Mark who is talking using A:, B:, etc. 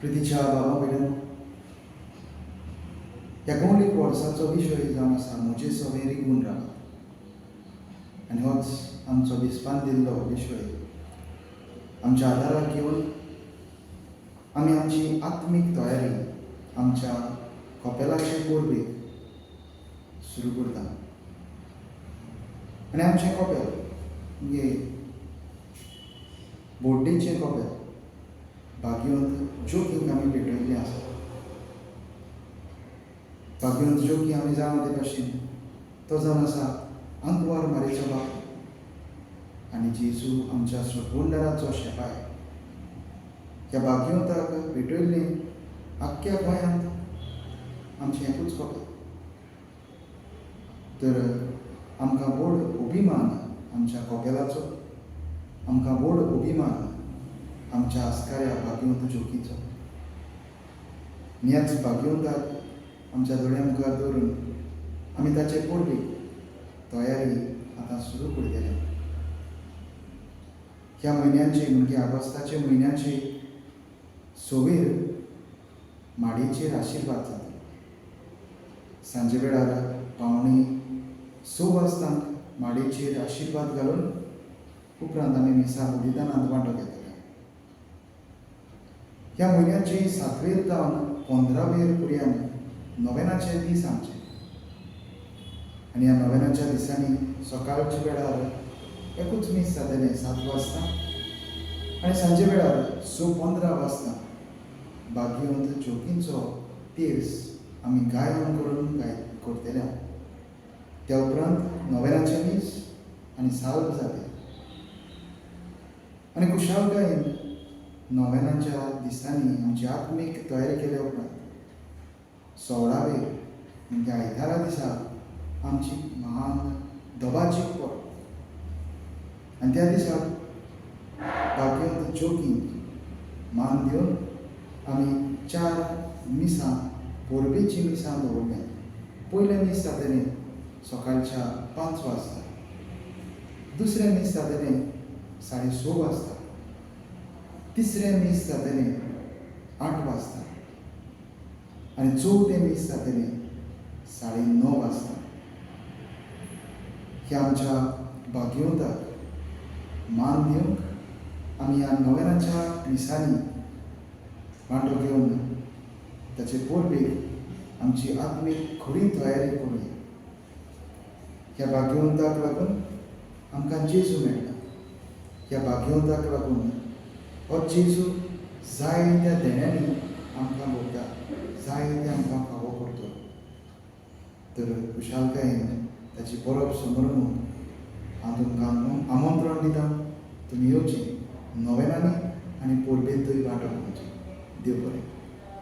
A: प्रितीच्या बाबा भयणांनो, ह्या गौलीक वर्साचो विशय जावन आसा म्हजे सवें रिगून रावात. आनी होच आमचो बिस्पान दिल्लो विशय आमच्या आदाराक घेवन आमी आमची आत्मीक तयारी आमच्या कपेलाचे परबेक सुरू करता. आनी आमचें कपेल म्हणजे बोड्डेचें कपेल भाग्यवंत ज्योकींक आमी भेटयल्लें आसा. भाग्यवंत ज्योकी आमी जाणा ते भाशेन तो जावन आसा आंकवार मारयेचो बापूय आनी जेजू आमच्या सोडवणदाराचो शेपाय. ह्या भाग्यवंताक भेटयल्लें आख्ख्या गोंयांत आमचें एकूच कपेल. तर आमकां व्हड अभिमान आमच्या कपेलाचो, आमकां व्हड अभिमान आमच्या आस्काऱ्या भाग्यवंत ज्योकीचो. आनी ह्याच भाग्यवंताक आमच्या दोळ्या मुखार दवरून आमी ताचे परबेक तयारी आतां सुरू करतले. ह्या म्हयन्याचे म्हणजे ऑगस्टाचे म्हयन्याचे सवेर माडयेचेर आशिर्वाद जाता. सांजे वेळार 5:45 वाजतांक माडयेचेर आशिर्वाद घालून उपरांत आमी मिसा बलिदानांत वांटो घेतले. ह्या म्हयन्याचे सातवेर जावन 15वेर पर्यंत नोवेनाचे दीस आमचे. आनी ह्या नोवेनाच्या दिसांनी सकाळच्या वेळार एकूच मीस जातलें 7 वाजता आनी सांजे वेळार 6:15 वाजता भाग्यवंत ज्योकींचो तेर्स आमी गायन करून गाय करतले. त्या उपरांत नोवेनाचें मीस आनी साल्व जाता. आनी खुशालकायेन नोवेनाच्या दिसांनी आमची आत्मीक तयारी केल्या उपरांत 16वेर म्हणजे आयतारा दिसा आमची महान दबाजीक परब. आनी त्या दिसा भाग्यवंत ज्योकींक मान दिवन आमी चार मिसां, परबेचीं मिसां दवरल्यात. पयलें मीस जातलें सकाळच्या 5 वाजता, दुसरें मीस जातलें 6:30 वाजता, तिसरें मीस जातलें 8 वाजता आनी चवथें मीस जातलें 9:30 वाजता. ह्या आमच्या भाग्यवंताक मान दिवंक आमी ह्या नोवेनाच्या मिसांनी वांटो घेवन ताचे परबेक आमची आत्मीक खरी तयारी करुया. ह्या भाग्यवंताक लागून आमकां जेजू मेळटा. ह्या भाग्यवंताक लागून हो जेजू जायत्या देण्यांनी आमकां भरता, जायते आमकां फावो करता. तर खुशालकायेन ताची परब समरमूंक हांव तुमकां आमंत्रण दिता. तुमी येवचें नोवेनांनी आनी परबेंतूय वांटो घेवचें. देव बरें.